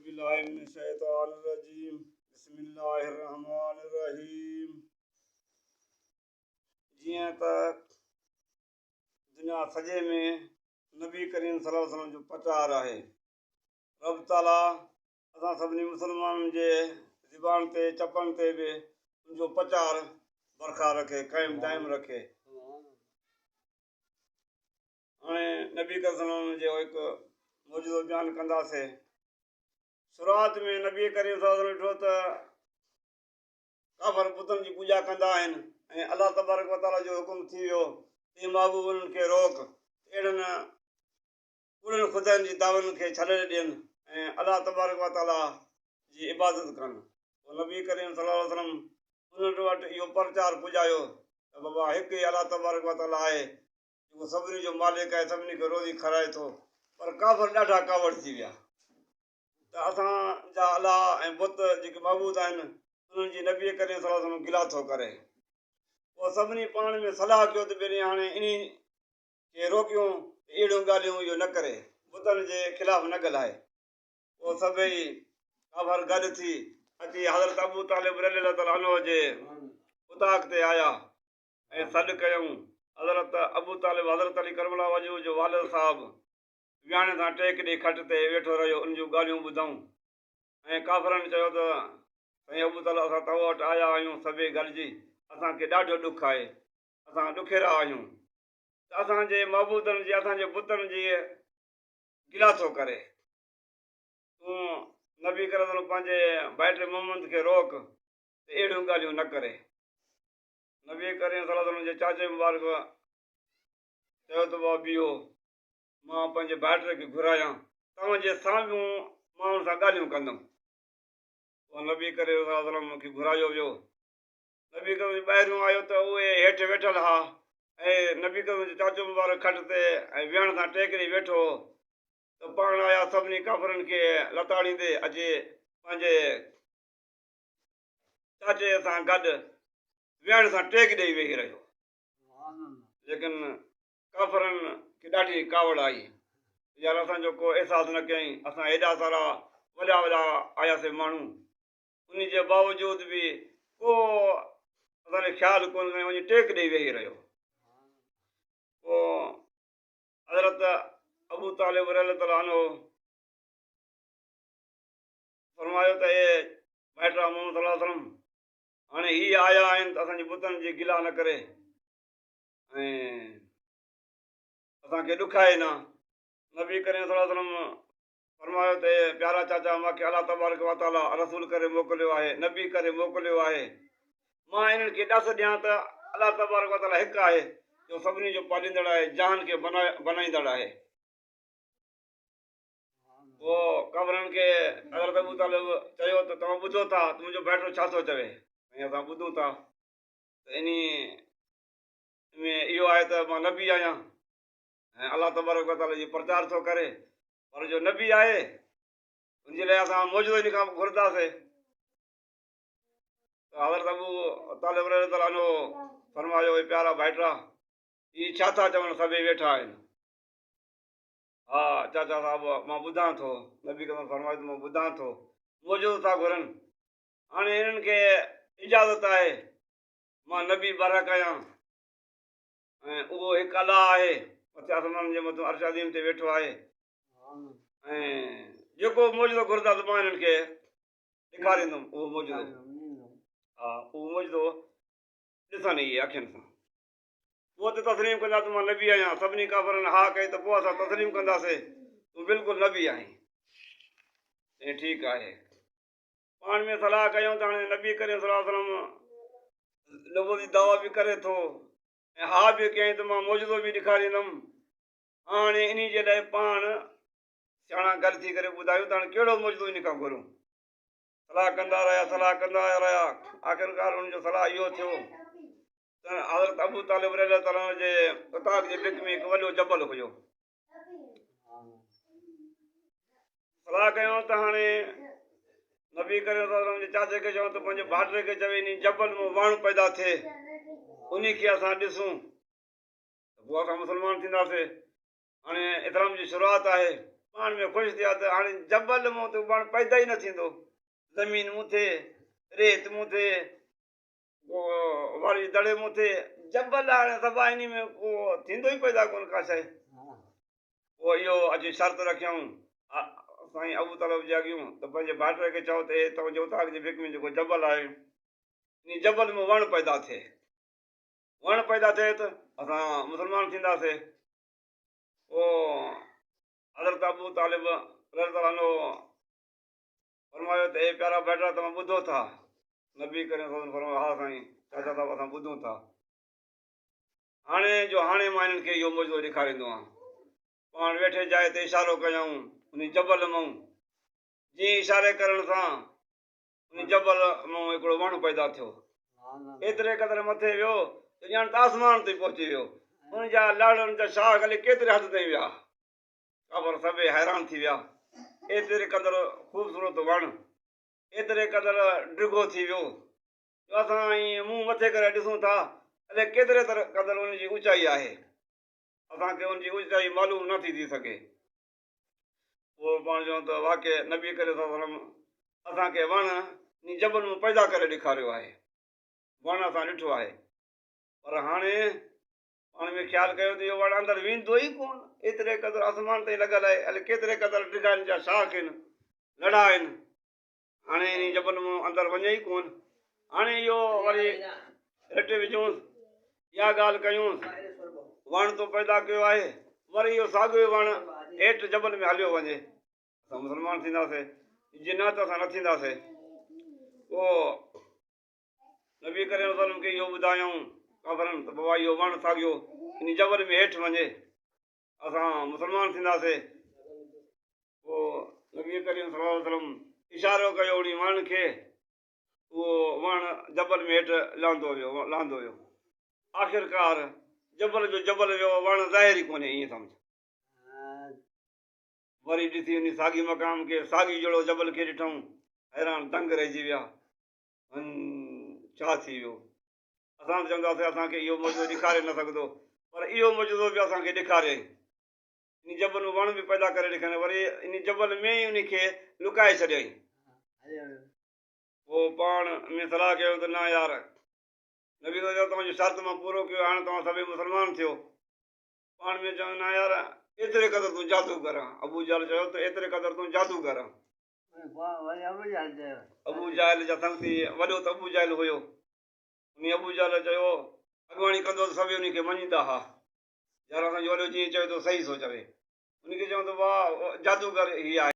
بالله من الشيطان الرجيم بسم الله الرحمن الرحيم جيئن ته دنيا سڄي ۾ نبي ڪريم صلي الله عليه وسلم جو پرچار آهي. رب تعالي اسان سڀني مسلمانن جي زبان تي چپن تي به ان جو پچار برقرار رکي، قائم دائم رکي. هاڻي نبي ڪريم صلي الله عليه وسلم جو هڪ معجزو بيان ڪنداسين. شروعات ۾ نبي ڪريم صلي الله عليه وسلم ڏٺو ته ڪافر بتن جي پوڄا ڪندا آهن ۽ الله تبارڪ و تعاليٰ جو حڪم ٿي ويو ته اي محبوب انهن کي روڪ ته اهڙن ڪوڙن خدائن جي دعون کي ڇڏي ڏين ۽ الله تبارڪ و تعاليٰ جي عبادت ڪن. پوء نبي ڪريم صلي الله عليه وسلم انهن وٽ اهو پرچار پڄايو ته بابا هڪ ئي الله تبارڪ و تعاليٰ آهي جيڪو سڀني جو مالڪ آهي سڀني کي روزي کارائي ٿو پر ڪافر ڏاڍا ڪاوڙجي ويا. ته اسان جا الله ۽ بت جيڪي معبود آهن انهن جي نبي ڪريم صلي الله عليه وسلم گلا ٿو ڪري. پوء سڀني پاڻ ۾ صلاح ڪيو ته ٻيلي هاڻي انهي کي روڪيون ته اهڙيون ڳالهيون اهو نه ڪري، بتن جي خلاف نه ڳالهائي. پوء سڀئي ڪافر گڏ ٿي اچي حضرت ابو طالب رضي الله تعالٰي عنه جي اوطاق تي آيا ۽ سڏ ڪيائون. حضرت ابو طالب حضرت علي ڪرم الله وجهه جو والد صاحب ويهاڻي سان ٽيڪ ڏئي کٽ تي ويٺو رهيو، ان جون ڳالهيون ٻڌائون ۽ ڪافرن چيو ته سائين ابو طالب اسان تو وٽ آيا آهيون سڀئي گڏجي، اسان کي ڏاڍو ڏک آهي، اسان ڏکيرا آهيون ته اسان جي معبودن جي، اسان جي بتن جي گلا ٿو ڪري. تون نبي ڪريم صلعم پنهنجي ڀائٽي محمد کي روڪ ته اهڙيون ڳالهيون نه ڪري. نبي ڪريم صلعم جي چاچي مبارڪ چيو ته بابا بيهو، مان پنهنجي ڀائٽي کي گهرايان، توهان جي سامهون مان ان سان ڳالهيون ڪندم. پوء نبي ڪريم صلي الله عليه وسلم کي گهرايو ويو. نبي ڪريم جي ٻاهريون آيو ته اهي هيٺ ويٺل ها ۽ نبي ڪريم جو چاچو مبارڪ کٽ تي ۽ ويهڻ سان ٽيڪ ڏئي ويٺو هو ته پاڻ آيا سڀني ڪافرن کي لتاڙيندي اچي پنهنجي چاچي سان گڏ ويهڻ سان ٽيڪ ڏئي ويهي رهيو. ليڪن ڪافرن کي ڏاڍي ڪاوڙ آئي ته يار اسان جو ڪو احساس نه ڪيائين، اسان هيڏا سارا وڏا وڏا آياسين ماڻهو، انهي جي باوجود به ڪو اسان ڏي خيال ڪونه ڪيائين، وڃي ٽيڪ ڏئي ويهي رهيو. پوء حضرت ابو طالب رضي الله تعالٰي عنه فرمايو ته اي ڀائٽا محمد صلي الله عليه وسلم، هاڻي هي آيا آهن ته اسان جي بتن جي گلا نه ڪري ۽ اسان کي ڏکائي نه. نبي ڪريم صلي الله عليه وسلم فرمايو ته اي پيارا چاچا مان کي الله تبارڪ و تعالي رسول ڪري موڪليو آهي، نبي ڪري موڪليو آهي، مان انهن کي ڏس ڏيان ته الله تبارڪ و تعالي هڪ آهي جو سڀني جو پاليندڙ آهي، جهان کي بنائيندڙ آهي. پوء ڪافرن کي حضرت ابو طالب چيو ته توهان ٻڌو ٿا ته منهنجو ڀائٽو ڇا ٿو چوي؟ ۽ اسان ٻڌون ٿا ته انهي ۾ اهو آهي ته مان نبي آهيان ۽ الله تبارڪ وتعاليٰ جي پرچار ٿو ڪري، پر جو نبي آهي ان جي لاء اسان معجزو ان کان گهرنداسين. ته حضرت ابو طالب رضي الله عنه فرمايو اي پيارا ڀائٽا، هي ڇا ٿا چون سڀئي ويٺا آهن. ها چاچا صاحب مان ٻڌان ٿو. نبي ڪريم فرمايو ته مان ٻڌان ٿو. معجزو ٿا گهرن. هاڻي انهن کي اجازت آهي مان نبي برحق آهيان ۽ اهو هڪ الله آهي مٿي آسمانن جي مٿو عرش عظيم تي ويٺو آهي ۽ جيڪو معجزو گهرندا ته مان انهن کي ڏيکاريندم اهو معجزو. ها اهو معجزو ڏسن اهي اکين سان. پوء ته تسليم ڪندا ته مان نبي آهيان. سڀني ڪافرن ها ڪئي ته پوء اسان تسليم ڪنداسين تون بلڪل نبي آهين. چيائين ٺيڪ آهي. پاڻ ۾ صلاح ڪيائون ته هاڻي نبي ڪريم صلي الله عليه وسلم نبوت جي دعويٰ به ڪري ٿو ۽ ها به ڪيائين ته مان معجزو به ڏيکاريندم. هاڻي انهي جي لاء پاڻ سياڻا گڏ ٿي ڪري ٻڌايون ته هاڻي ڪهڙو معجزو انهي کان گهرون. صلاح ڪندا رهيا، صلاح ڪندا رهيا، آخرڪار انهن جو صلاح اهو ٿيو ته حضرت ابو طالب رضي الله تعالٰي عنه جي اوطاق جي ڀڪ ۾ هڪ وڏو جبل هيو. صلاح ڪيائون ته هاڻي نبي ڪريم صلي الله عليه وسلم جي چاچي کي چون ته پنهنجي ڀائٽي کي چوي انهي جبل مان وڻ پيدا ٿئي انهي کي اسان ڏسون ته پوء اسان مسلمان ٿينداسي. هاڻي اسلام جي شروعات آهي. پاڻ ۾ خوش ٿيا ته هاڻي جبل مون ته وڻ پيدا ئي نه ٿيندو. زمين مون ٿئي، ريت مون ٿئي، واري دڙي مون ٿئي، جبل هاڻي سڀ انهي ۾ ڪو ٿيندو ئي پيدا ڪونه ڪا شيء. پوء اهو اچي شرط رکيائون سائين ابو طالب جي اڳيون ته پنهنجي ڀائٽي کي چئو ته هي توهان جي اوطاق جي ڀڪ ۾ جيڪو جبل آهي، انهي جبل ۾ وڻ پيدا ٿئي. وڻ پيدا ٿئي ته اسان مسلمان ٿينداسين. پوء حضرت ابو طالب رضي الله عنه فرمايو ته اي پيارا ڀائٽا توهان ٻڌو ٿا؟ نبي ڪريم صلي الله عليه وسلم فرمايو ها سائين چاچا صاحب اسان ٻڌون ٿا. هاڻي جو هاڻي مان هنن کي اهو معجزو ڏيکاريندو آهيان. پاڻ ويٺي جاء تي اشارو ڪيائون انهي جبل مئون جيئن اشاري ڪرڻ سان انهي جبل مئون هڪڙو وڻ پيدا ٿيو. ايتري قدر مٿي ويو جو ڄڻ ته آسمان تائين پهچي ويو. ان جا لڙ ان جا شاخ الائي ڪيتري حد تائين ويا. ڪافر سڀئي حيران ٿي ويا. ايتري قدر خوبصورت وڻ ايتري قدر ڊگهو ٿي ويو جو اسان ائين منهن مٿي ڪري ڏسون ٿا الائي ڪيتري قدر ان جي اوچائي آهي. اسان کي ان جي اوچائي معلوم نه ٿي ٿي سگهي. پوء پاڻ چون ته واقعي نبي ڪريم صلي الله عليه وسلم اسان کي وڻ انهي جبل مان پيدا ڪري ڏيکاريو آهي. وڻ اسان ڏٺو آهي. پر هاڻي پاڻ ۾ خيال ڪيو ته اهو وڻ اندر ويندو ئي ڪونه. ايتري قدر آسمان تائين لڳل آهي. الائي ڪيتري قدر ڊگها ان جا شاخ آهن، لڙا آهن. هاڻي انهي جبل مان اندر وڃي ئي ڪونه. هاڻي اهو وري رٽي وجهونس، اها ڳالهه ڪيونس، وڻ تو پيدا ڪيو آهي، وري اهو ساڳيو ئي وڻ هيٺ جبل ۾ هليو وڃي. اسان مسلمان ٿينداسين، جي نه ته اسان نه ٿينداسين. پوء نبي ڪريم صلي الله عليه وسلم کي اهو ٻڌايائون ڪافرن ته بابا اهو وڻ ساڳيو انهي جبل ۾ هيٺ وڃي، اسان مسلمان ٿينداسين. پوء نبي ڪريم صلي الله عليه وسلم اشارو ڪيو انهي وڻ کي، اهو وڻ جبل ۾ هيٺ لهندو ويو، لهندو ويو. آخرڪار جبل جو جبل ويو، وڻ ظاهر ئي ڪونهي، ائين سمجهه. وري ڏسي انهي ساڳي مقام کي، ساڳي جهڙو جبل کي ڏٺائون، حيران دنگ رهجي ويا. هن ڇا ٿي ويو؟ اسان به چونداسين اسان کي اهو معجزو ڏيکاري نه سگهندو، پر اهو معجزو به اسان کي ڏيکاريائين. انهي جبل ۾ وڻ به پيدا ڪري ڏيکاريائين، وري انهي جبل ۾ ئي انهي کي لڪائي ڇڏيائين. پوء پاڻ ۾ صلاح ڪيو ته نه يار، نبي صلي الله عليه وسلم توهان جو شرط مان پورو ڪيو، هاڻي توهان سڀئي مسلمان ٿيو. پاڻ ۾ چيو نه يار، ايتري قدر تون جادوگر آن. ابو جهل چيو ته ايتري قدر تون جادوگر آن. ابو جهل جا سنگتي وڏو ته ابو جهل هيو. انهي ابو جهل چيو، اڳواڻي ڪندو ته سڀئي انهي کي مڃيندا ها. يار اسان جو وڏو جيئن چوي ٿو صحيح ٿو چوي. انهي کي چون ته واهه جادوگر هي آهي.